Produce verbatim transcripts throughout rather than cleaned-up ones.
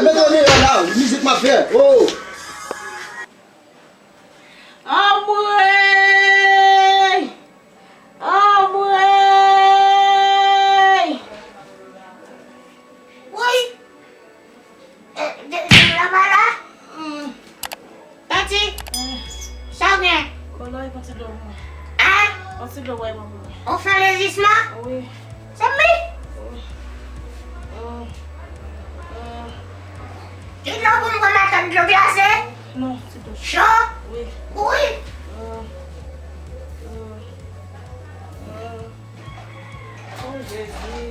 Mete w deyò la, mizik m ap fè. Oh! Anmwey! Anmwey! Woy! Eh, de, de la pa la? Hmm. Tati, sa w gen? Kolo, yon ti dlo pou mwen. Hein? Yon ti dlo, wè, pou mwen. Ou fè rezisman? Wi. Se mi? Wi. Hmm. Hmm. Ti dlo pou m pran matant, dlo glase? Non, ti dlo. Cho? Wi. Wi. Hmm. Hmm. Hmm. Oh, Jezi.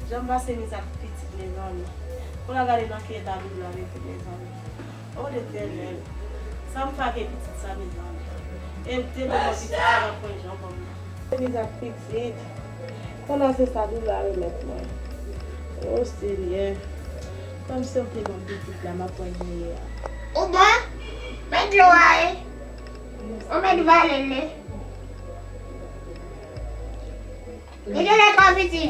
Jan m pase mizè ak pitit, mezanmi. Pou n a gade nan ki eta Doub la mete, mezanmi. Oh, Letènèl. Sa m fè ak pitit sa, mezanmi. E m te ban mwen pitit sa, m ap pran jan ban m nan. Mizè ak pitit. Konnen se sa Doub la remèt mwen. Oh, Senyè. Kòmsi w te ban m pitit la, m ap pran jan ye a. Ou bon? Mèt dlo a, e. Ou mèt vale l, e. Li genlè twò piti.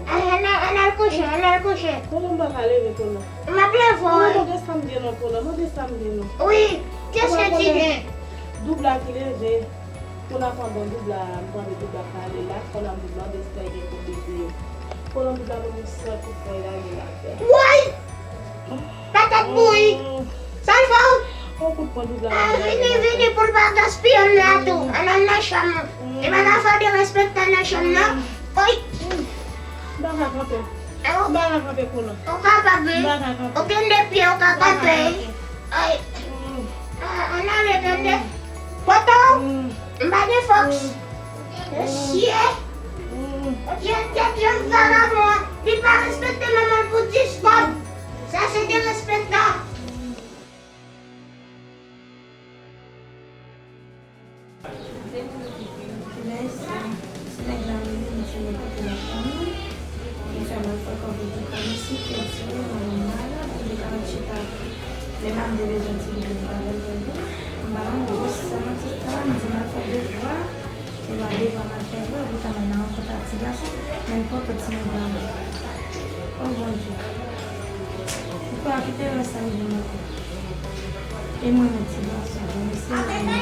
Ann, ann, ann al kouche, ann al kouche. Konan m pa ka leve, Konan. M ap leve w, wi. Mande sa m gen non, Konan, mande sa m gen non. Wi, kiyès ki gen? Doub la ki leve. Konan pandan Doub la, m tande Doub la pale la, Konan Doub la, Doub la gen kote li ye. Konan Doub la ban m yon sèl kout pwen, lage l atè. Woy! Patat bouyi. Sa l fè w? Yon kout pwen Doub la. Ah, vini, vini pou l pa gaspiye m la tou. Ann al nan chanm ou. E pa nan fè w derespektan nan chanm nan. Oy! M pa ka kanpe. M pa ka kanpe, Konan. Ou kapab, wi. M pa ka kanpe. Ou gen de pye, ou ka kanpe. Ay. Ah, ann ale, tande. Poto! M pa gen fòs. Mesye! Yon tèt jèn vagabon, li pa respekte manman l pou dis kòb. Sa se derespektan. Mèsi. Si nèg la vini, m di l kote l ap fanmi. Li fè m al fè kòb li pou fanmi. Si kè di, mwen, mwen malad, li ka ret chita. Lè m ap de bezwen ti bebe m pa vle vle. M ba l yon gwo sèman ti sa, m di m al fè devwa. Se pa devwa m al fè vre, poutan mwen nan rankont ak ti gason, men m kontan ti nèg la mwen. O Bondye, ou pa kite lè sa rive m ankò. E mwen menm ti gason, ban mesye rele,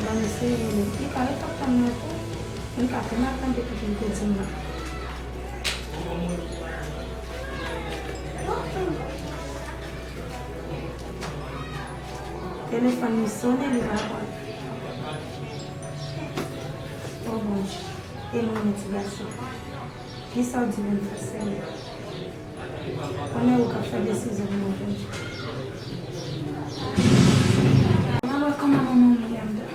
ban mesye rele. Li pa ret ap tann mwen tou. M ka fè m ap tande tout li te di m la. Telefòn li sonnen, li pa pran. O Bondye, e mwen menm ti gason. Kisa w di pou m fè, Senyè? Konnen ou k ap fè desizyon pou mwen, Bondye. M ap wè kòman manman m ye anndan.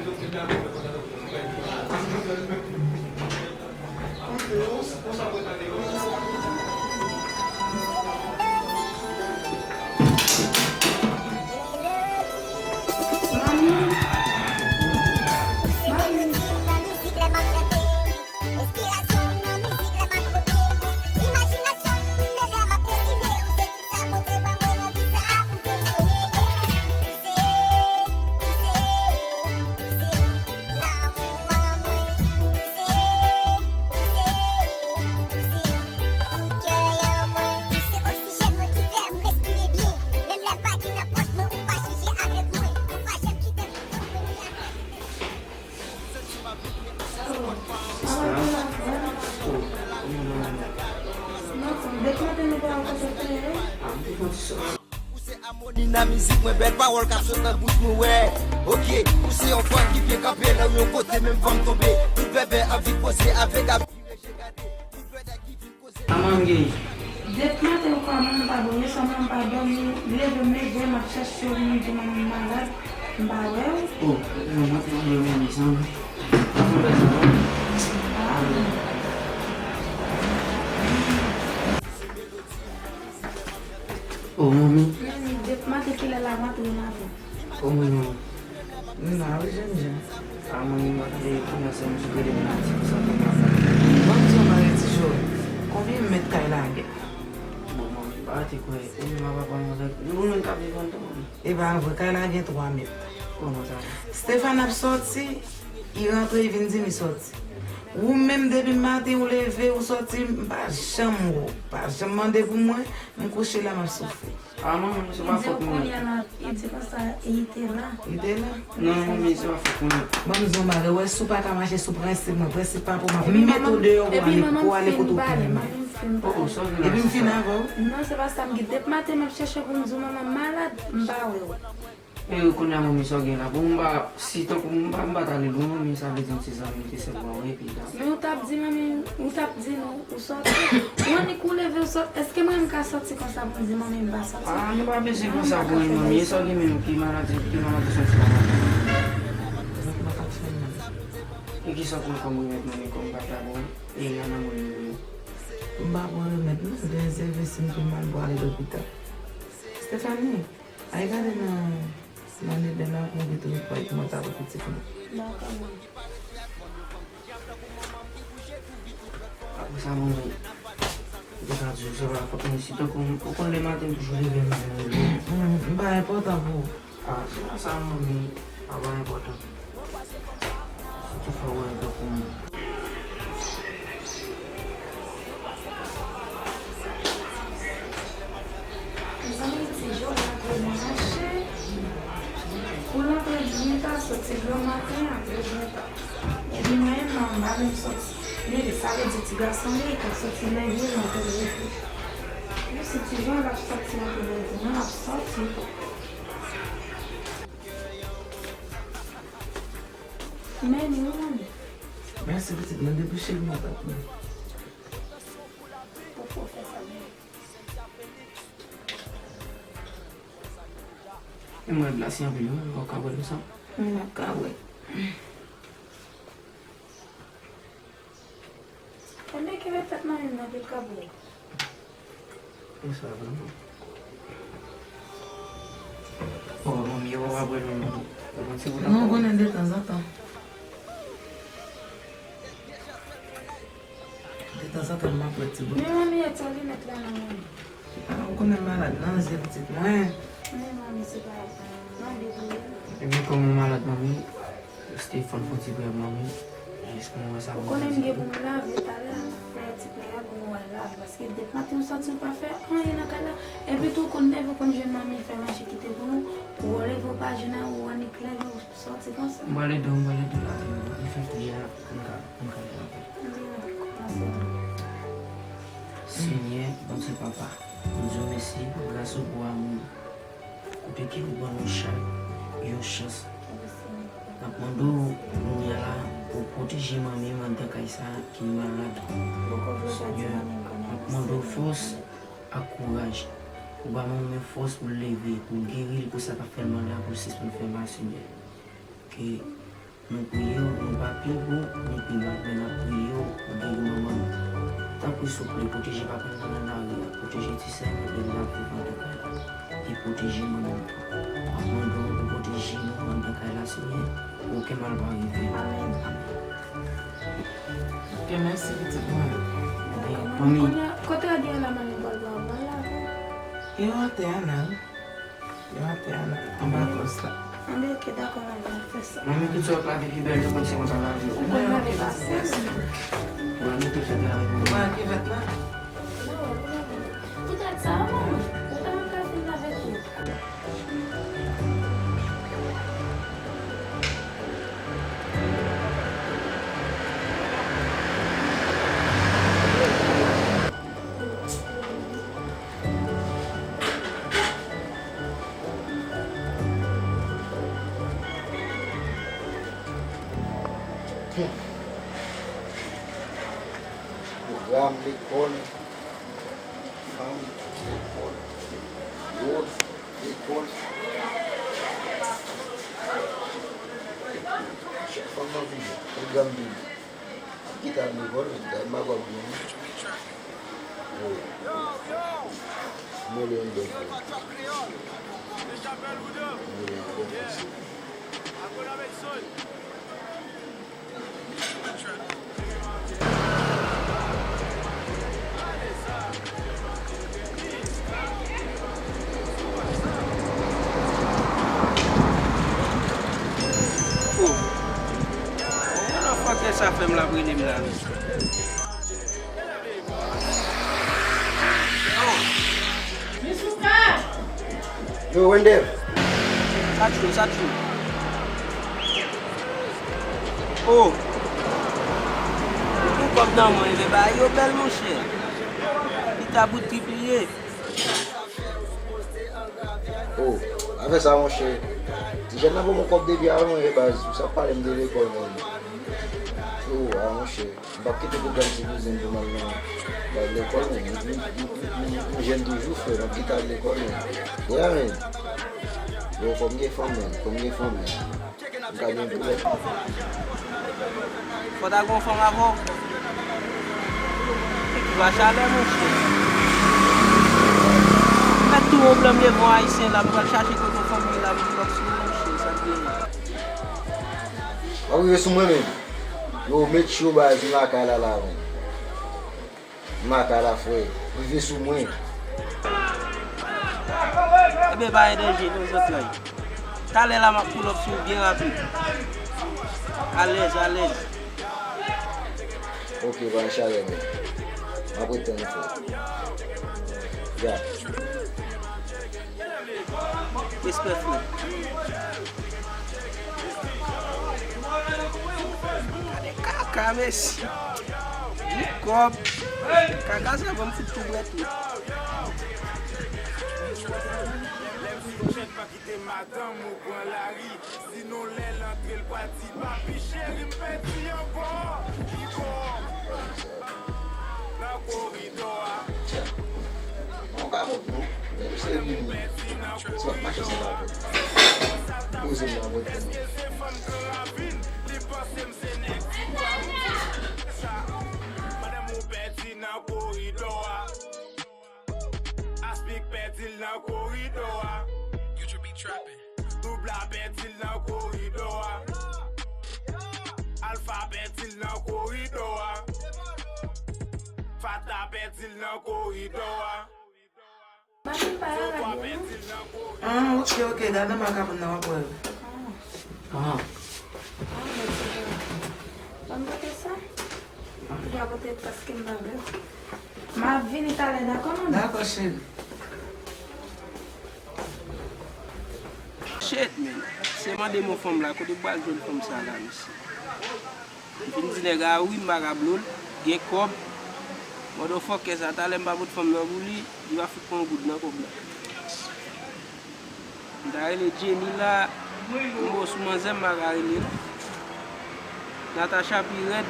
Ou se amoni nan mizik mwen, bèl pawòl k ap sot nan bouch mwen, wè. Oke, ou se yon fanm ki byen kanpe nan yon kote, menm fanm tonbe. Tout bèbè anvi koze avèk ap vire je gade. Tout bèbè ki vin koze. Kòman m ye? Depi maten ou kòman m pa bwè, sèlman m pa dòmi, leve m leve, m ap chèche w, m di manman m malad, m pa wè w. Oh, manman, manman, manman, sa. Oh, manmi. Manmi, depi maten kilè la maten ou lave? Oh, manmi. M la wi, jènjan. A, manmi, m pa tande kounye a se yon ti rele m la di pou sa pou m ap fè. Ban m di yon bagay, ti Joel. Konbyen mèt kay la gen? Bon, manmi, pa te kwè. Ou menm a papa m avèk nou menm k ap viv anndan, manmi. E pa vre, kay la gen twa mèt. Kòman sa? Stéphane ap sòti, li rantre, li vin di m li sòti. Ou menm depi maten ou leve, ou sòti, m pa janm wè w. Pa janm mande pou mwen, m kouche la m ap soufri. A manmi, se pa fòt mwen. Kounye a la, li di konsa, e li te la. Li te la? Non, manmi, se pa fòt mwen. Ban m di w yon bagay, wè, si w pa ka mache sou prensip mwen, prensip papa w, m ap mete w deyò pou w ale, pou w ale kote w konnen. Oh, oh, sa w gen la? Epi m fin avè w. Non, se pa sa m gen. Depi maten, m ap chèche pou m di w manman m malad, m pa wè w. E kounye a manmi, sa w gen la? Bon, m pa, si tankou m pa, m pa t ale lwen, manmi, sa vle di yon ti zanmi m te sèvi avè w, epi la. Men ou t ap di manmi, ou t ap di nou, ou sòti. Ou annik ou leve, ou sòti. Èske mwen, m ka sòti konsa pou m di manmi m pa sòti? Ah, nou pa bezwen konsa pou mwen, manmi. E sa w gen menm ki maladi, ki maladi sòti la, manmi? E kisa w pran kòm remèd, manmi, kòm m pa t la, bon? E y a nan mwen, manmi. M pa pran remèd, non. Se de zèvè si m pi mal pou ale lopital. Stephanie, al gade nan, nan Lidl la pou m gen twouv pay pou mwen ta pou pitit mwen. Dakò, manmi. Apre sa, manmi, m te ka di w, se pa fòt mwen, si tankou ou konn lè maten m toujou leve m menm. M pa enpòtan pou ou. Ah, se pa sa, manmi, pa, pa enpòtan. Sitou fò w wè l tankou mwen. Mezanmi, ti Joel ap vin mache. Pou l antre byen ta, soti gran maten, antre byen ta. Epi mwen menm, m pa menm soti. Men sa vle di ti gason li, li ka soti lè li antre lè li. Wi, si ti Joel ap soti antre lè li, non, l ap soti. Men li, wi, manmi. Mèsi, pitit mwen, debouche l nan tèt mwen. Poko fè sa, men. E mwen glase anpil, wi, w ap ka bwè l konsa. Mwen ap ka bwè. Enben, kenbe tèt manmi m nan, pou l ka bwè. E sa vrèman. O, manmi, yo pa bwè l, non. Yo pran ti bout ankò. Non, ou konnen detanzantan. Detanzantan, m ap bwè ti bout. Men manmi, e ti linèt la non, manmi. Ah, ou konnen m malad nan zye pitit mwen. Men manmi, se pa, non, depi. Epi kòman w malad, manmi? Stephen fè yon ti priyè pou manmi. Jis pou mwen sa. Ou konnen m gen pou m lave talè a, m ap fè ti priyè pou mwen lave, paske depi maten ou sòti ou pa fè anyen nan kay la. Epi tou ou konn leve ou konn jwenn manmi fè manje kite pou nou, pou ou leve ou pa jwenn anyen ou annik leve ou sòti konsa. M pral ede w, m pral ede w lave, m fè priyè a pou m ka, pou m ka lave. Senyè, Bondye Papa, m di w mèsi pou gras ou, pou amou w. Kote ke ou ban nou chak yon chans. N ap mande w kounye a la pou w pwoteje manmi m anndan kay sa a ki malad. Senyè, n ap mande w fòs ak kouraj. Ou ba manmi m fòs pou l leve, pou l geri l, pou sa k ap fè l mal la, pou l sispann fè mal, Senyè. Ke Nou priye w, nou pa pi bon, ni pi mal, men n ap priye w pou geri manman n. Tanpri, souple, pwoteje papa n nan lari a, pwoteje ti sè m, lè l ap viv anndan kay la, e pwoteje manman n tou. N ap mande w pou pwoteje nou anndan kay la, Senyè, pou okenn mal pa rive. Amèn. Ok, mèsi, pitit mwen. Manmi. Kounye a, kote Adriana, manmi, bòl la, bòl la, bon. Yo atè a la, wi. Yo atè a la, anba kòs la. Anben, ok, dakò, manmi, n ap fè sa. Manmi, tout sa w ap lave pi bèl, yo konn se mwen k ap lave yo. Ou konn lave pa sèl. Manmi, tout sa w ap lave pou mwen. Ou pa nan kivèt la? Non, ou lave. Poutèt sa, manmi, ou pa menm ka fin lave tou. Pwogram lekòl, fanm, lekòl, wòch, lekòl. Chak fanm nan vini, pwogram vini. Ki ta lekòl, ta ma gwa byen. Wi. Mwen le yon bèl fwa. Mwen le yon bèl fwa, se. Oh. Mwen nan fòkè sa Frè m l ap rele m la. Yo, Wendel. Sa cho, sa cho. Oh. Ou gen kòb nan men w, men bagay yo bèl, monchè. Li ta bout tripliye. Oh, afè sa, monchè. Ti jèn nan ban m yon kòb depi avan, wi, baz. Ou sa pale m de lekòl, menm. Oh, a, monchè. M p ap kite pwoblèm ti kouzen m pou m al nan, nan lekòl, menm. M, m, m, m, m jèn toujou, frè. M ap kite al lekòl, menm. Yeah, menm. Yo, fò m gen fanm, menm. Fò m gen fanm, menm. M ka gen pwoblèm. Fò ta gen yon fanm avè w. Epi pa chalè, monchè. Mèt tou pwoblèm devan Ayisyen la, m pral chache kote fanm li la, m pral sou monchè, sa k genyen. W ap rive sou mwen menm. Yo, met cho baz, m lakay la la, menm. M lakay la, frè. Rive sou mwen. Ebyen, pa gen danje, non, zòt la. Talè la, m ap pull up sou ou byen rapid. Alèz, alèz. Ok, pa gen chalè, menm. M ap ret tann ou, frè. Ya. Respè, frè. Gade kaka, mesye. Di kòb. Kaka sa ban m fout tou bwè tou. Lè m sou chèn pa kite madanm ou pran lari. Sinon lè l antre l pral di papi cheri m pèdi ankò. Li kò nan koridò a. Mwen pa kont nou. Menm se li menm. Se pa mache se pa kont. Poze m nan mwen tèlman. Madanm ou pèdi nan koridò a. Aspik pèdi l nan koridò a. Doub la pèdi l nan koridò a. Alfa pèdi l nan koridò a. Fata pèdi l nan koridò a. Matin pa la radyo, non? Ah, ok, ok, gade nan makabon nan, w ap wè l. Ah. Ah. Ah, mèsi. Ban m pote sa. Ou ka pote paske m pa vle. M ap vini talè, dakò, manmi? Dakò, cheri. Shit, man. Se mande m yon fanm la, kote m pral jwenn fanm sa la, mesye? M fin di nèg a wi, m pa ka blow l, gen kòb. Motherfucker sa, talè m pa pot fanm nan pou li, li pa fout pran goud nan kòb la. M ta rele Jenny la, m bo sou manzè, m pa ka rele l. Natacha pi rèd.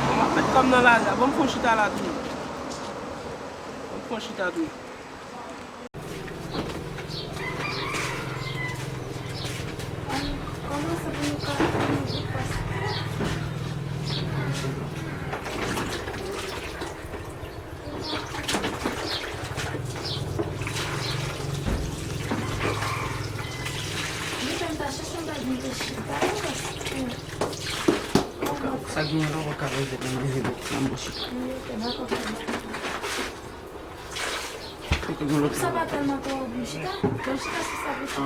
Bon, m ap met kòb nan lari a. Bon, m fon chita la tou. Bon, m fon chita tou. Kòmanse pou nou ka fini vit paske. Li fè m ta chèche yon bagay mete chita yo paske. Sa genyen la, w pa ka rete nan manje nan bouch. Sa pa tèlman twò bon chita. Bon chita se sa pou sa.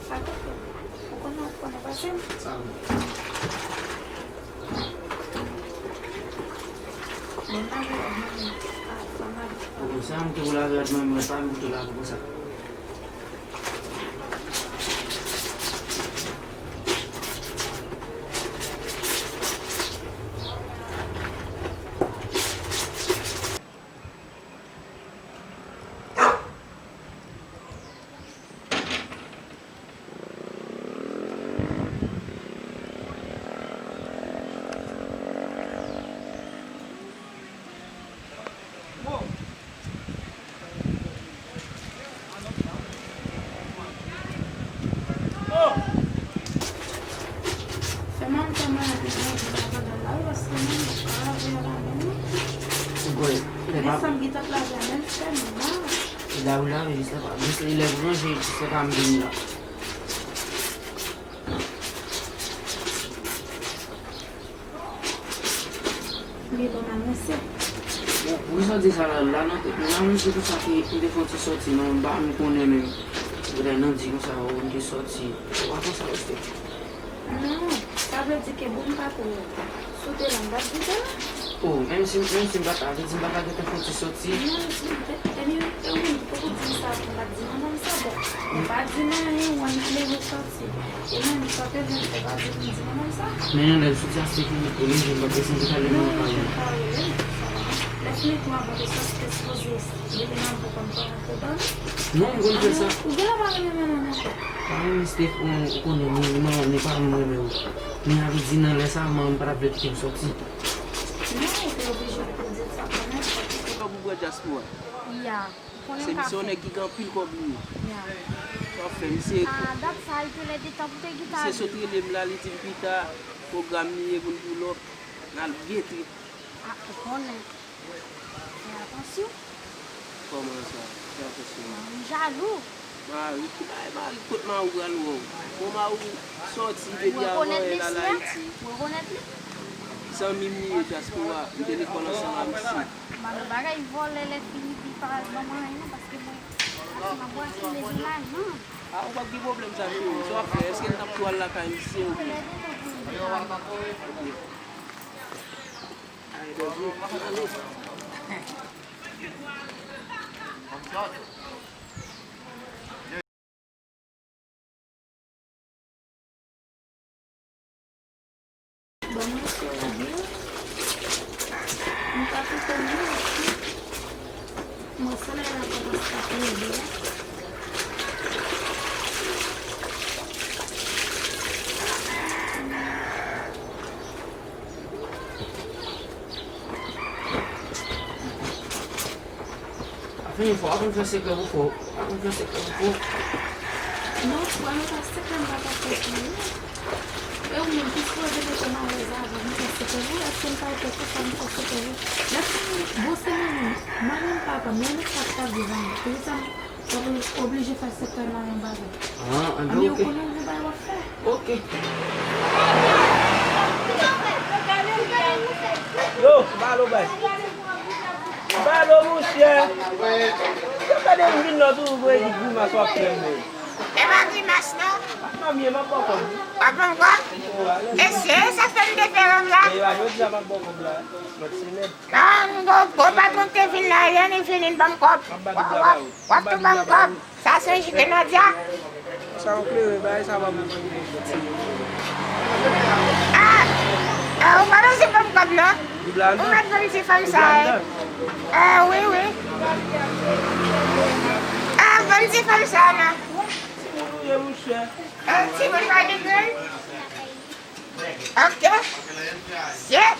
Sa kote? Ou konnen, ou konnen pase m? Sa bon. Bon, lave rad mwen, ah, fò m lave. Bon, sa m te pou lave rad mwen, mwen pa m te lave konsa. Fè m antre mwen antre nan vil la pandan la wi, paske mwen pa lave a la menm non. Desanm ki t ap lave a menm fè m mal. E la ou lave, jis lè, jis lè lè pou manje, jis lè pa m vini la. Mwen Li ban m al rense. Bon, pou sa di sa la, la nan tèt mwen, la, m di konsa ke m te fè yon ti sòti, non, m pa, m konnen menm. Vrè, nan di konsa, o, m te sòti. Ou pa konsa, Esther? Non, sa vle di ke bon, m pa tou. Si w te la, m pa t di te la. O, menm si, menm si m pa ta, vle di m pa ta gentan fè yon ti sòti. Non, si, e, e, e, wi, poko di m sa, m pa t di manman m sa, bon. Mwen pa di m anyen, w ann ale, nou sòti. E menm, sa te vle fè pa di m di manman m sa. Men yon lè sou ti aste ki oblije, m pa t santi pale manman m. Non, ou te pa rele m, sa va. Lè fini tou, avan te sòti, te sipoze depi nan pou konn pa rantre dan. Non, m konn fè sa. Ou gen la pa renmen manman m ankò. Pa renmen Steph, ou, ou konnen, ni, ni manman m, ni pa m renmen w. Men a vle di nan lè sa, manman m pa t ap vle kite m sòti. Non, ou te oblije pou di sa kanmenm, paske. Pou bwè dyaspora. Ya. Se misye yon nèg ki gen anpil kòb li ye. Ya. Sa fè misye. A dat sa, li te lè detan pou te gita. Misye sot rele m la, li di m pita, pwogram li ye pou n pull up, n al gete. A, ou konnen. Fè atansyon. Kòman sa? Fè atansyon. Mari jalou. Mari, ki bagay mari, kot mari w pral wè w? Bon, mari w sòti depi avan yè l al Ayiti. Ou rekonèt li? Zanmi m li ye dyaspora, m te lekòl ansanm a misye. Ba nou bagay vòlè lè fini, li pa al ban mwen anyen non, paske mwen, paske m ap bwase legliz lajan. A, ou p ap gen pwoblèm sa, cheri. Sa w ap fè? Èske n t ap tou al lakay misye oubyen? Ay, bèl vre. Ale. Bon, mwen se Rodrigue. Mwen pa kite mwen. Mwen se la la kòmanse ap leve. Afè yon fò, pa konn fè sekrè pou fò. Pa konn fè sekrè pou fò. Non, frè, mwen pa sekrè, m pa ta fè pou ou. E ou menm ki sipoze mete m alèz avan, m fè sekrè pou ou. Èske m pa te konsa, m fè sekrè pou ou? Lè fini, bon, se mwen menm. Mwen menm papa, mwen menm pa t ka viv anyen. Se pou sa m Oblije fè sektè nan yon bagay. Ah, anben, ok. Ou konnen yon bagay w ap fè. Ok. Yo, balo bay. Balo, monchè. Yo, gade m vin la toujou, voye di grimas w ap fè, men. E pa grimas, non. Manmi, m ap ba w kòb. W ap ban m kòb? Mesye, sa fè m te fè wè m la. E, jodi a, m ap ba w kòb la. Mwen se nèg. Nan, bon, bon patwon te vin la, lè li vini, li ban m kòb. W ap, w ap, w ap tou ban m kòb. Sa se jide Nadia. Sa w klere, bay, sa w ap. Ah, ah, ou pa bezwen ban m kòb, non? Ou mèt ban m ti fanm sa, eh. Ah, wi, wi. Ah, ban m ti fanm sa, non. Timoun ou ye, monchè? Ah, timoun pa de grenn. Ok. Shit.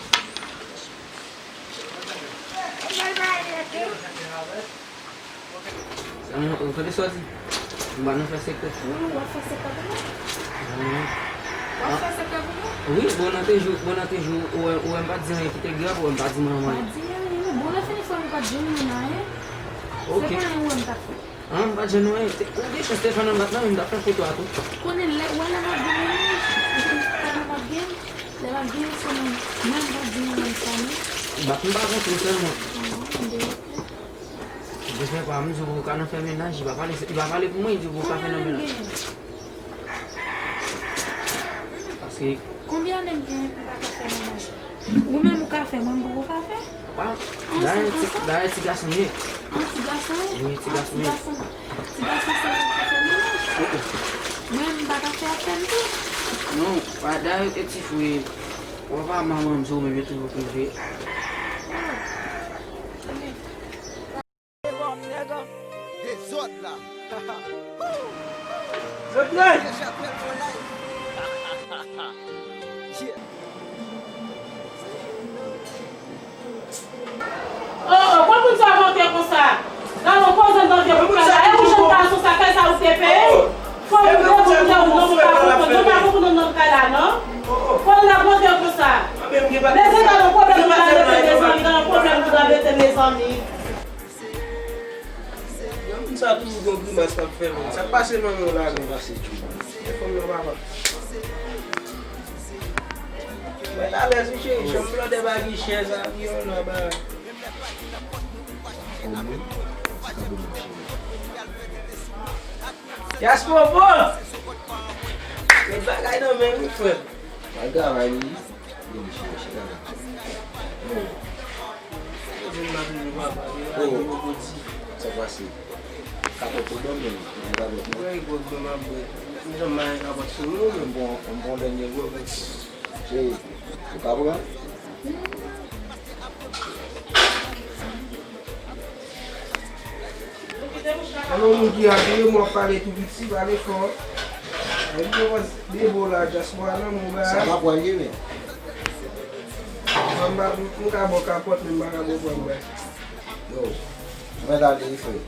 Sa nou, ou kote sòti? M pa nan fè sekrè. Wi, w ap fè sekrè pou mwen? Wi. W ap fè sekrè pou mwen? Wi, bon, nan te jou, bon, nan te jou, ou wè, ou wè m pa t di anyen ki te grav, ou wè m pa di manman. Pa di anyen, wi. Bon, lè fini fè m pa t janm di anyen. Ok. Se pa anyen ou wè m t ap fè. An, m pa t jwenn nou, hein. Ou gen chans telefòn nan m pa t la, men m t ap fè foto a tou. Konnen lè, wè lè m ap gen mennaj, ou konn ki pwoblèm m ap gen? Lè m ap gen, se mwen, mwen m pa t di mennaj sa, non. Bat m pa kontre sèlman. An, m de reflè. Reflè pa, m di w ou ka nan fè mennaj, li pa pale, li pa pale pou mwen, li di w ou ka fè nan mennaj. Konbyen ane m genyen? Paske konbyen ane m genyen pou m pa ka fè mennaj? Ou menm ou ka fè, mwen m poko ka fè? Dayè ti, dayè ti gason m ye. An, ti gason w ye? Wi, ti gason m ye. Ti gason, ti gason se ou ki fè mennaj? Mwen m pa ka fè, ap fè m tou. Non, pa dayè e ti fou ye. Ou pa manman m, se ou menm yo toujou prive. Dezòd la. Zot lè. Oh, oh, pran moun sa monte konsa. Gade yon koze nan vye pou kay la. E ou jwenn gason sa, kay sa ou te peye? Fò ou te konn, ou te ou non, ou pa konprann, ou pa konprann nan kay la, non? Fò l ap monte konsa. Mezanmi, gade yon pwoblèm nou la mete, mezanmi, gade yon pwoblèm nou la mete, mezanmi. Moun sa toujou gon grimas k ap fè, menm. Sa k pase manman w la, menm? Telefòn nan papa. Mwen alèz wi cheri, chanm blòdè pa gen chèz, avyòn, anba. Omwen, sa bon, mon cheri. Yaspopo! Met bagay nan men m wi, frè. Al travay wi. Vini cheri, chita la. Oh. Oh. Sa pase? Kapòt ou dòmi, men kapòt mwen. Mwen kapòt mwen, mwen bon, mwen bon dènye gwo. Cheri, ou ka pran? An, yon moun ki abye, mwen ap pale tou piti, pale fò. Epi yo wè de bo la, dyaspora nan mwen ba. Sa pa pwal ye, men. Mwen pa, m ka bò kapòt, men m pa ka bò pran mwen. Yo, mwen ale, frè.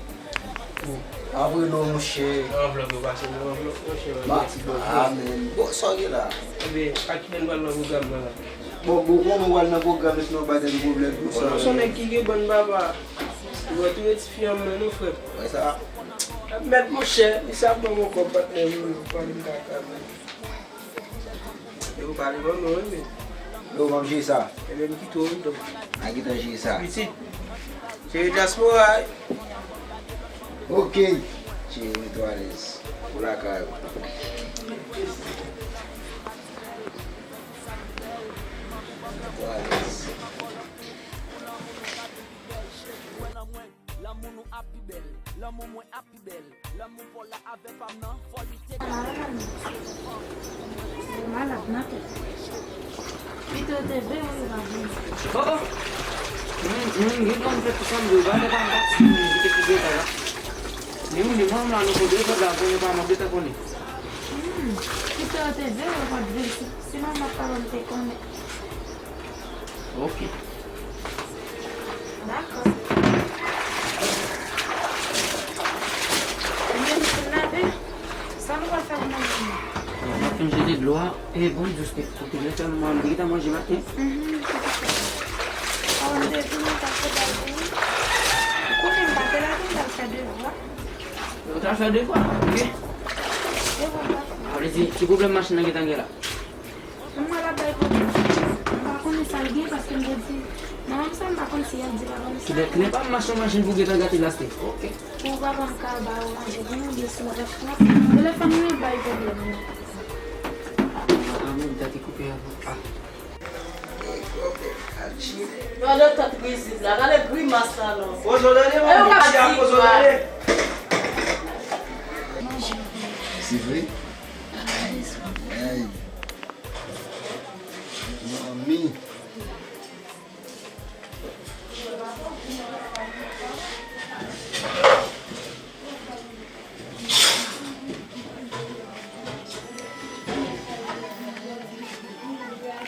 Apre non, monchè. Anvlòp yo pase nan anvlòp, monchè, mwen mèsi bòs. Amen. Bon, sa w gen la? Ebyen, ak ki lè n pral nan pwogram nan la? Bon, bon, konnen w al nan pwogram, men sinon pa gen pwoblèm pou sa. Bon, se yon nèg ki gen bann papa. Li wè tou e tifi an men nou, frè. Wè sa. Mèt monchè, li sa ban mwen kòb patnè, wi, wi, pa vin kaka, men. Yo pale ban mwen, wi, men. Yo, m ap jere sa. Ebyen, m kite w, wi, donk. A, gentan jere sa. Pitit. Jere dyaspora, wi. Ok. Cheri, mete w alèz. Ou lakay ou. Mete w alèz. Lanmou nou ap pi bèl. Lanmou mwen ap pi bèl. Lanmou pa w la avè pa m nan, fò li te. Malad nan tèt. Pito te vle ou pa vle. Oh, oh. Mwen, mwen, gen dwa m fè tout sa m vle. Ou pa fè pa m pati, mwen, ki te koupe eta la. Ni ou, ni mwen, m la, nou kote, sot la, konnen pa m ap gentan konnen. Hmm. Pito te vle ou pa vle. Si, si manman pa m te konnen. Ok. Dakò. Ou menm pou lave, sa nou pral fè pou manje a? Bon, m ap fin jete dlo a. E bon, jis te koute lè sèlman, m te gentan manje maten. Mhm, se te fè. Avan m te vin, m t ap fè bagay. Ou konnen m pa te lave, m t al fè devwa. Ou t al fè devwa? Ok. Devwa, pa. Sa vle di, ki pwoblèm machin nan gentan gen la? Mwen la bay pwoblèm. M pa konnen sa l gen paske m te di manman m sa, m pa konn si y ap di papa m sa. Kidonk, lè pa m mache yon machin pou gentan gate laste. Ok. Pou papa m ka ba ou manje, pou nou de sou rèf la. Telefòn mwen bay pwoblèm. Ah, mwen ta te koupe avan. Ah. Gade tèt rizib la, gade grimas la non. Pozo dade, manmi, ti a pozo dade. Se vre? Ay. Manmi.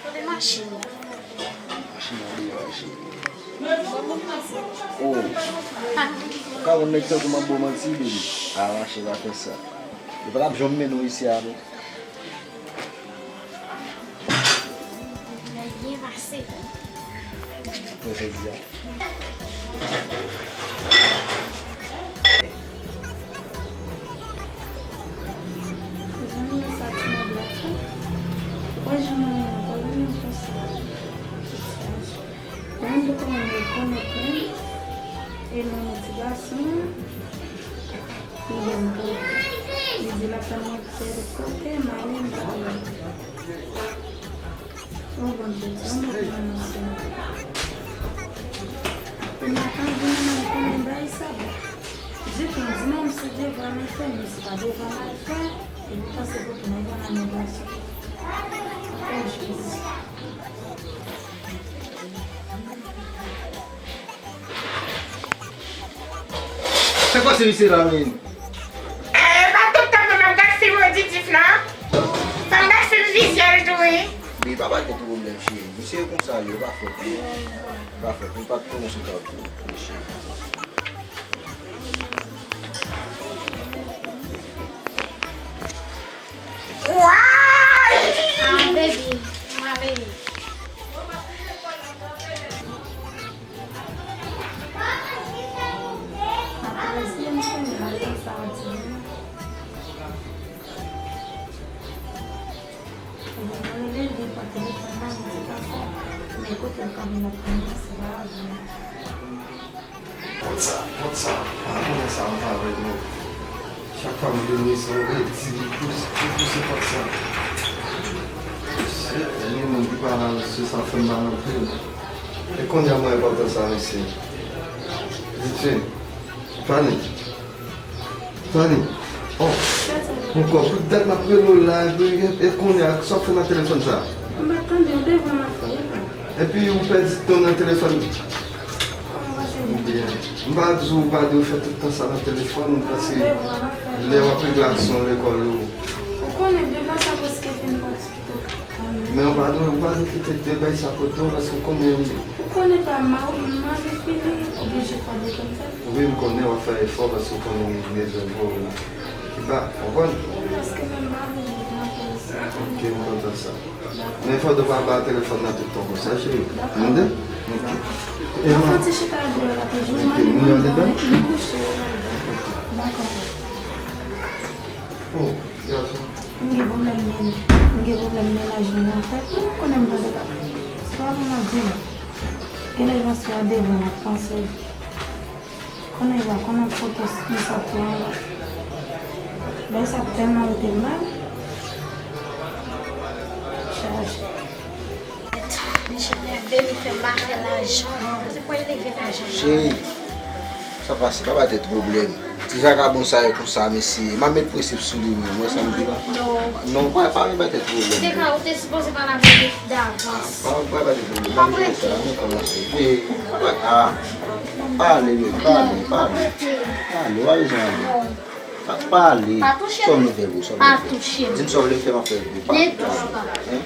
Kote machin nan? Machin nan deyò a, cheri. Oh. Ou ka wè nèg tankou m ap ba w manti, baby. Ah, mache pa fè sa. Yo pa t ap janm mennen w isi a, non. Nèg byen pase. Mwen fè di a. Zanmi sa ti nèg la tou. Ou pa janm wè yon kòl menm konsa. Mwen m poko renmen rekonèt menm. E mwen yon ti gason. Li di m pou, li di l ap tann mwen pou kote m ale, m pa ale. O Bondye, di yon mo pou mwen, Senyè. Kounye a, tann vin nan men m konnen bagay sa bon. Ditou, m di non, m se devwa m fè, men se pa devwa m al fè, e poutan se pou tou nèg la nan men gason. O Jezi. Sa k pase misye la menm? Eh, pa tout tan menm ap gad fim reditif la. Fè m gad fim vizyèl tou wi. Wi, papa gen pwoblèm cheri. Misye konsa li, pa fòt li. Pa fòt li, pa t konnen sa l t ap di. Cheri. Ah, baby. My baby. Apresye m konnen sa w di. Mwen rele l, li pran telefòn nan, m di pa Pòt sa, pòt sa. Ah, konnen sa m travay non. Chak fwa m vini, se yon redi li pouse, li pouse pòt sa. Shit, gen moun ki pa la, mesye, sa fè m mal anpil. E kounye a m wè enpòtans sa, mesye. Mesye, Fanny. Fanny. Oh. Poukò, poutèt m ap rele w la, epi, e kounye a, sa w fè nan telefòn sa? M pa tande w devan m ap fè. Epi ou pèdi tan nan telefòn. Kòman w pase? Byen. M pa di w, pa di w fè tout tan sa nan telefòn, paske lè w ap regle aksyon lekòl ou. Ou konnen devan sa prèske fin pati. Men ou pa dwe, ou pa dwe kite de bagay sa pote w, paske ou konnen. Ou konnen pa mal, mal fini, oblije fè de kòm sa. Wi, m konnen w ap fè efò, paske ou konnen m bezwen gwo ou. Ki ba, w konprann? Wi, paske menm pa vle nan polis. Ok, m kontan sa. Men fò w pa ba telefòn nan tout tan konsa, cheri. Tande? Ok. Mwen fè ti chita dwe la, toujou. Ok, mwen dedan? Li kouche. Dakò. Oh, gason. M gen pwoblèm men, m gen pwoblèm mennaj mwen an tèt. Mwen konnen m tande pa. Se pa pou m ap di nou. Genlè jan sou a devan m ap panse. Konnen pa, konnen foto m sa pran la. Bagay sa ap tèlman rete mal. Chaje. Li nève, li fè m pa fè lajan. Se pou eleve lajan. Cheri, sa pase, pa ba tèt pwoblèm. Ti vakabon sa yo konsa, mesye. M ap met prensip sou li, men. Ou wè sa m di la? Non. Non, pa, pa ba tèt pwoblèm. Te ka, ou te sipoze pale avè l davans. Pa, pa ba tèt pwoblèm. Pa prete. Sa, nou kòmanse. E, pa, ah. Pale, men, pale, pale. Pale, pa bezwen ale. Pa, pale. Pa touche m. Sa w vle fè pou, sa w vle fè. Pa touche m. Di m sa w vle fè, m ap fè pou. Pa touche m. Hein?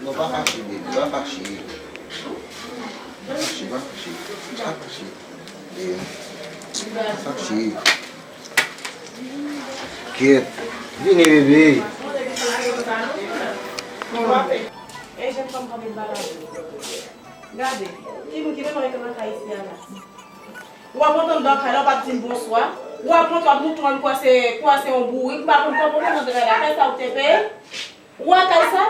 Non, pa fache, baby, pa fache. Pa fache, pa fache. Pa fache. Eh, pa fache. Kyèt. Vini, bebe. E jèn fanm kanpe bala. Gade, ki moun ki menm rete nan kay isi a la? W ap antann nan kay la, w pa t di m bonswa. W ap montre, w ap montre m kwè se, kwè se yon bourik. M pa konn kòman w antre la. Kay sa ou te peye? Ou wè kay sa?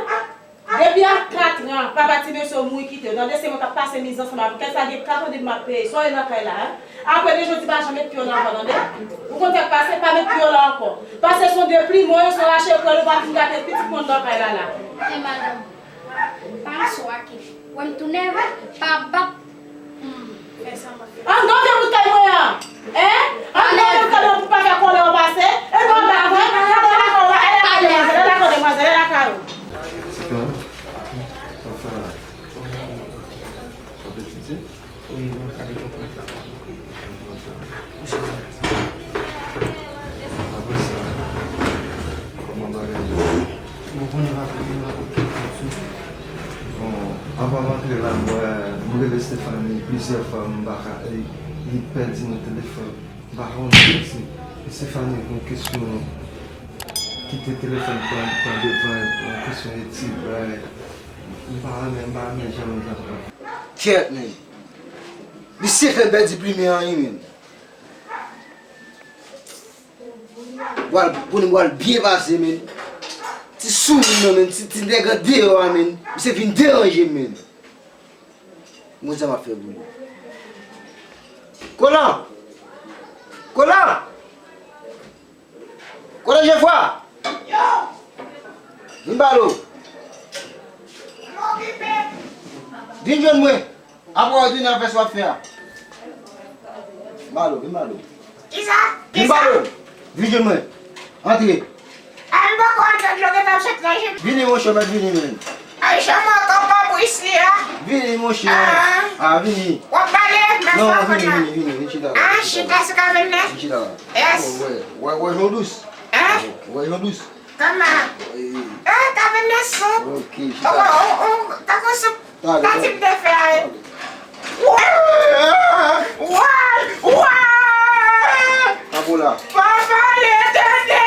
Depi a katran, papa ti mesye w mouri kite w. Tande, se mwen k ap pase mizè ansanm avè w. Kay sa gen katran depi m ap peye. Sa w ye nan kay la, en? Apre de jodi, pa janm met pye w la ankò, tande? Ou konn sa k pase? Pa met pye w la ankò. Paske se yon depliman w ye, se yon rache pwèl, ou pa fin gate pitit moun nan kay la la. E madanm, pa swa ke wè m tou nève, pa bat. Hmm, fè sa m ap fè. An gade bout kay mwen an. Hein? An gade bout kay mwen pou pa fè kòlè w pase. E nou ap dakò, gade la kay ou la, e la kay demwazèl, e la kay demwazèl, e la kay ou. Sa fè la. Sa fè piti. Wi, mwen ka dekonprann. Apre sa, kòman bagay yo? Bon, konnen pa konnen pa konnen. Bon, anvan m antre la, m wè, m rele Stephanie plizyè fwa, m pa ka, e, li pèdi nan telefòn. M pa konnen si Stephanie gen kesyon kite telefòn pran, pran devan, yon kesyon etid, bagay. M pa renmen, m pa renmen jan m ap pran. Kyèt, men. Misye fè m pèdi plimen an, wi, men. Bwal, konnen bwal byen pase, men. Ti soumoun nan, men, ti, ti nèg an deyò a, men. Misye vin deranje m, men. Mwen sa m ap fè pou li. Kolan! Kolan! Kote Jefwa? Vin pale w. Vin jwenn mwen. Apre w tounen ap fè sa w ap fè a. Vin pale w, vin pale w. Kisa? Vin pale w. Vin jwenn mwen. Antre. A, m poko antann lè w gentan ap sot nan je m. Vini, monchè, mèt vini, men. Ay, jan mwen konprann bris li a. Vini, monchè. Ah. Ah, vini. W ap pale? Non, vini, vini, vini, vini, chita la. Ah, chita sou kavèn nan? Chita la. Yes. Oh, wè, wè, wè, jan w dous. Hein? Wè, jan w dous. Kòman? Eh, kavèn nan soup. Ok, chita la. Oh, oh, oh, tankou soup. Pati m te fè a. Wa! Wa! Wa! Papa Letènèl!